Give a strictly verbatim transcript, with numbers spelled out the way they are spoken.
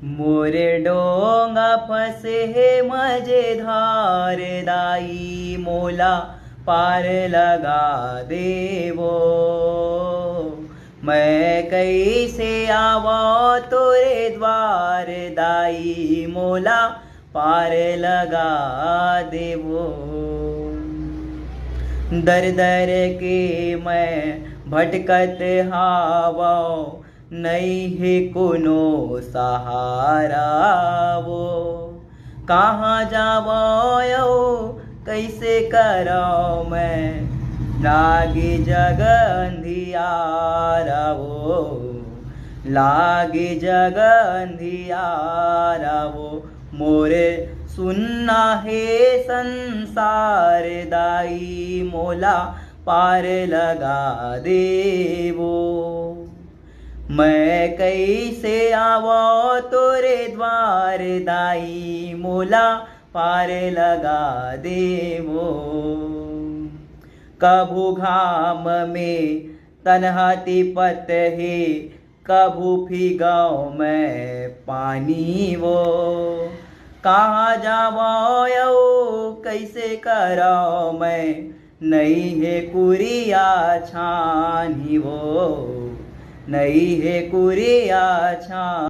मोर डोंगा फंसे हे मझधार, दाई मोला पार लगा देवो। मैं कइसे आवो तोरे द्वार, दाई मोला पार लगा देवो। दर दर के मैं भटकत हावो, नई हे कोनो सहारा वो। कहाँ जावो अउ कइसे करो मैं, लागे जग अंधियारा वो, लागे जग अंधियारा वो। मोरे सुन्ना हे संसार, दाई मोला पार लगा देवो। मैं कइसे आवो तोरे द्वार, दाई मोला पार लगा देवो। कभू घाम में तनहा तिपत हे, कभू फिगाओ मैं पानी वो। कहाँ जावो अउ कइसे करो मैं, नई हे कुरिया छानी वो, नई हे कुरिया छानी।